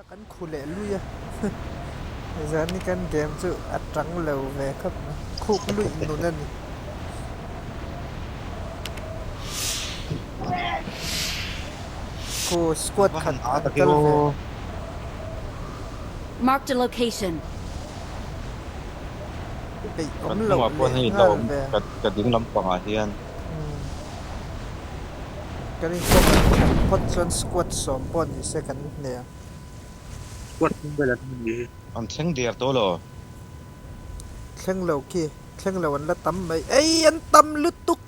Kan khu leh lui a, zan hi kan game chu a tang lo ve khawp mai, khuk luih nun a ni. Khu squad khat an kal ve. Marked a location. Peih Kan awm loh hnungah pawh leh hei nghal hlauhawm ve. ka ding lampangah hian. Kan incover that phawt chuan squad sawm pawh ni se kan hneh ang. Squad hnung vel an ni hi. An thleng der tawh lo. Thleng lo khi, thleng lo an la tam mai. Ei an tam lutuk!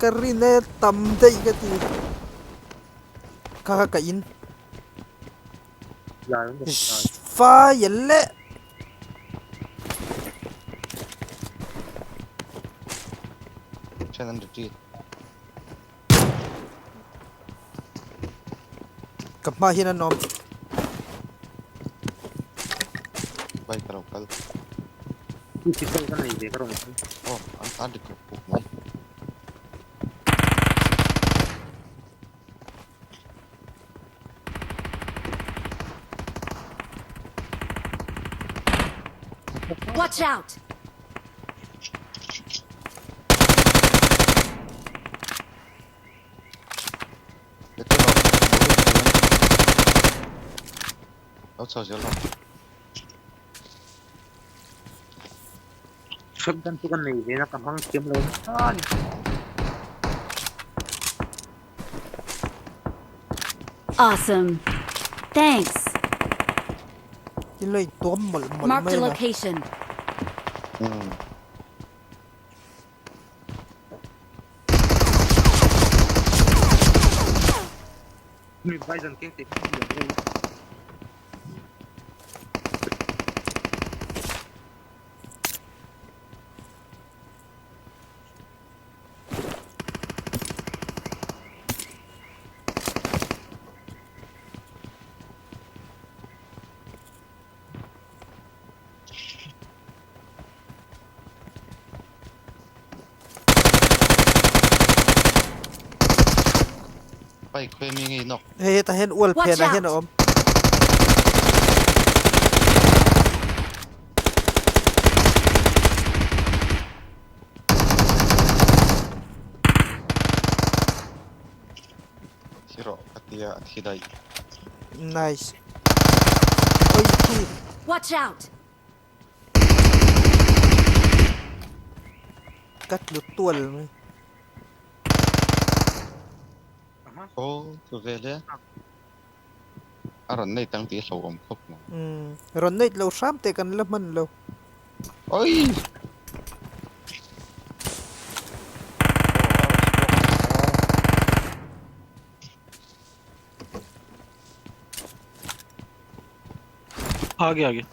Ka rin e tam daih ka ti. Kha kha ka in. Fire leh! Then an retreat. Ka hma hian an awm. Bike a lo kal. Ka nei ve ka rawn kal. Aw an tan ri kuk kuk mai. Watch out! Lo chho zel rawh. Shotgun chu ka nei ve na ka hmang thiam lo nasa a ni. Awesome. Thanks. I lo intuam mawlh mawlh Marked mai a la. location. Umm. Mi bison keng teh hi a lo. Bike khawi mi ngei nawk. Hei hetah hian ual Watch phenah hian a out! awm. Thi rawh ka tia a thi daih. Nice. Oi khi. Watch out! Ka tlu tual mai. Aw chu vel e. A rawn nei tang tih a hlauhawm khawp mai. Umm rawn nei lo hram teh kan la hman lo. Oi! आगे आगे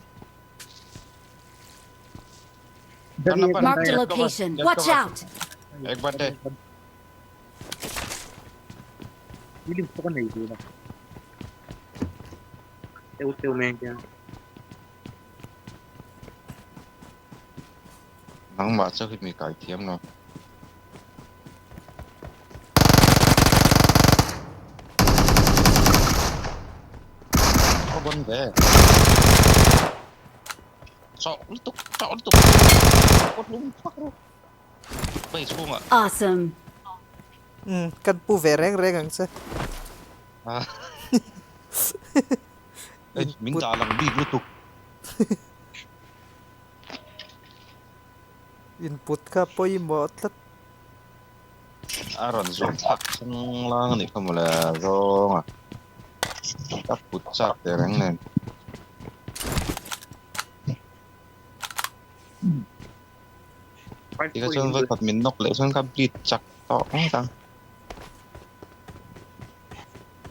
Marked a location. Watch out! एक बटे Milim pawh ka nei ve lo. Teu teu mai ang hian. Nangmah chu hi mi kai thiam lo. Có bắn về. Chọn liên tục, chọn liên tục. Có đúng phát luôn. Bay xuống ạ. Awesome. Umm kan pu ve reng reng ang che. À. Ê, mình đã làm đi liên tục. Input kha pawimawh tlat. A rawn zawm thlak chung lang a nih kha mawle zawng a ka put chak teh reng nen. Tikha chuan vawikhat min nawk leh chuan ka bleed chak tawh ngawt ang.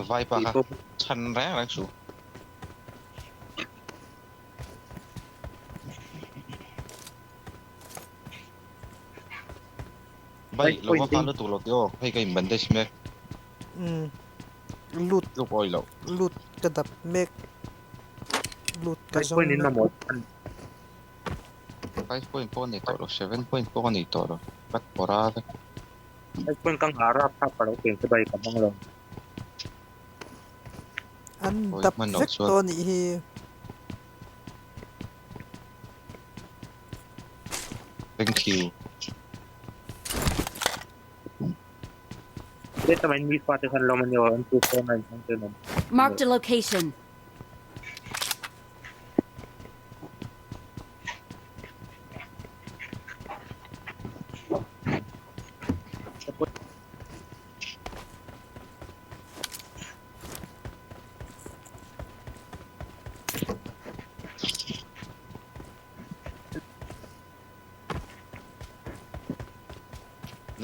Vaipa kha chhan reng reng suh. Bai, lo va khan lutuk lo tih aw, hei ka in bandage mek. Umm, lut. Tluk awi loh. Lut ka dap mek. Lut ka zawng mek. 5 point pawh a nei tawh lo, 7 point pawh a nei tawh lo, ka pawrh a vek. 5 point ka nghah rap kha ka lo keng te bai ka hmang lo. An dap vek tawh anih hi. Thank you. Marked a location.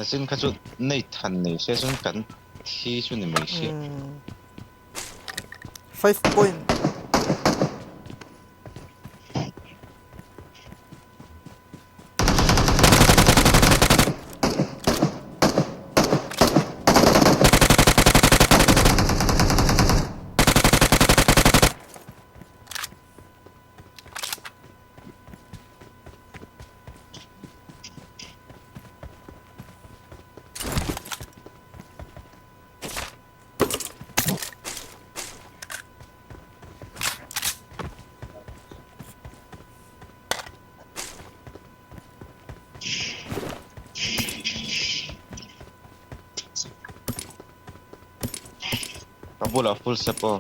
Nachin kha chu nei than nei se chuan kan thi chu ni mai si. 5 point. Ka bulah full step aw.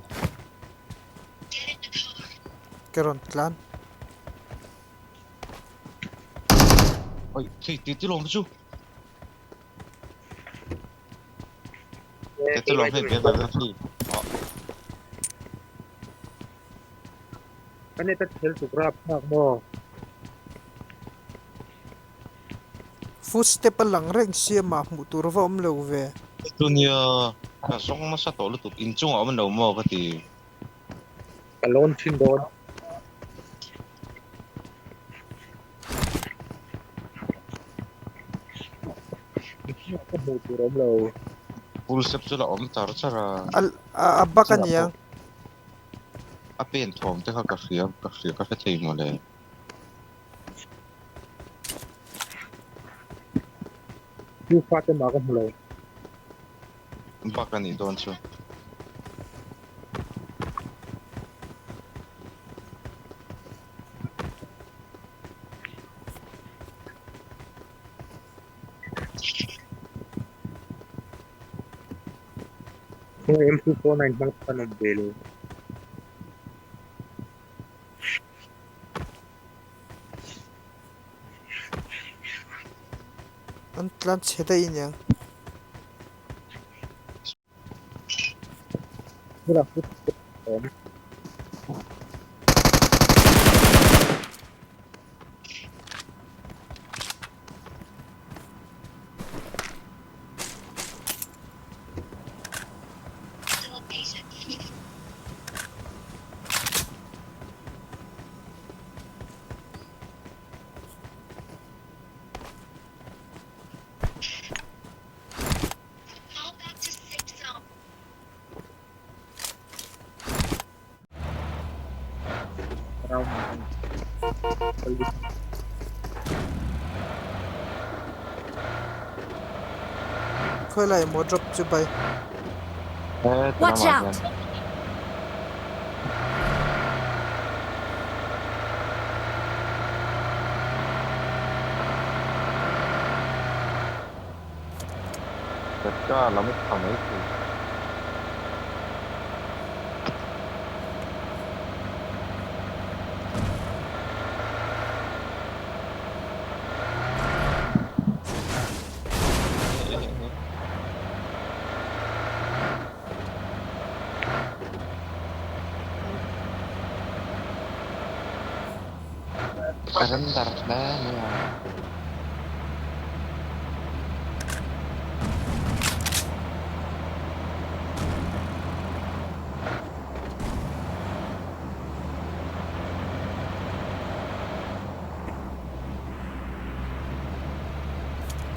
Ka rawn tlan. Oi, thei ti ti lawm chu. Ti ti lawm hei ve ve ve free. Kan eta thel tuk rap thlak maw? Footstep a lang reng sia mah hmuh tur va awm lo ve. Chunia ka zawng nasa tawh lutuk inchungah awm lo maw ka ti. Ka lawn thin dawn. Inchungah ka hmuh tur awm lo. Full step chu la awm char char a. A bak a niang. A pen thawm te kha ka hria ka hria ka hre thei mawle. Tu fate mah ka hmu lo. Bak a nih dawn chu. M249 hmang khan awm ve lo. An tlan chhe daih aniang. Khawi lai maw drop chu bai. Watch out! Ka lam tha mai thei. Ka rem dar hle mai a.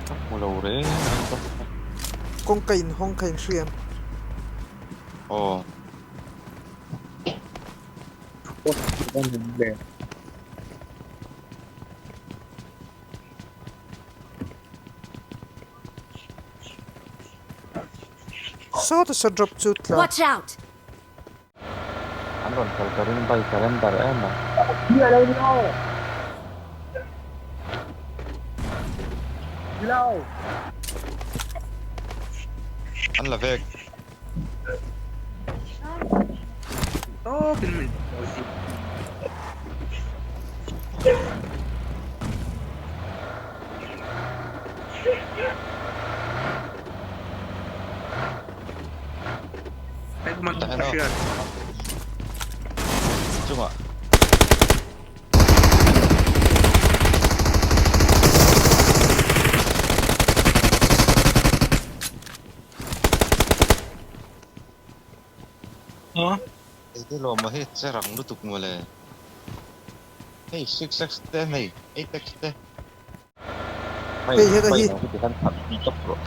Ka hmu lo reng reng ka hmu. Kawngka inhawng kha inhriam. Aw. Sawta sa drop chu tla. Watch out! rawn kal ka ring bike a render em a. An la vek. Chungah. Hei lawm a hei che rang lutuk mawle. Hei 6x te hei 8x te. Hei Hei heta hi. Hei khan khat tawp rawh.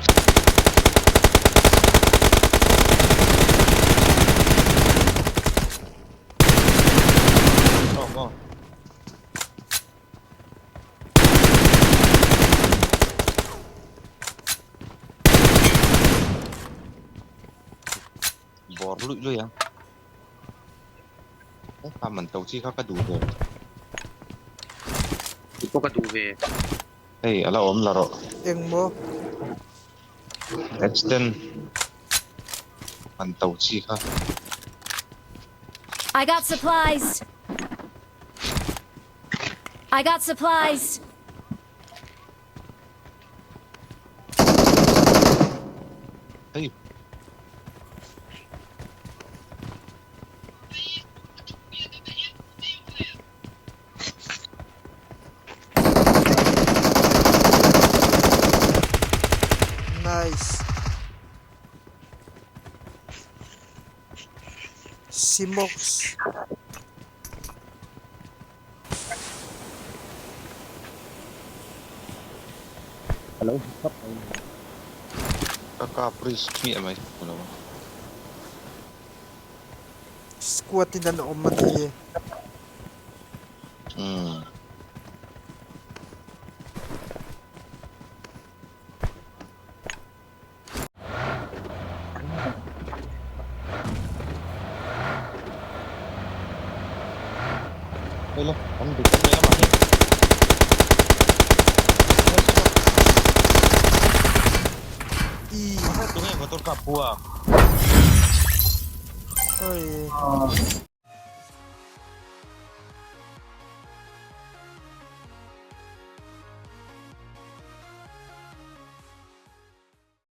Aw. Bawr luih luih ang. He man to chi kha ka duh ve. Pawh ka duh ve. Hei ala awm la rawh. Eng maw? Extend. Man to chi kha. I got supplies. I got supplies. Hei. Nice. Simox. Hello. Ka kap risk miah mai lo. Squad in an awm a ni. Hmm. Hello, an dik an lamah hian. I. Tunge motor kap pua. Oi.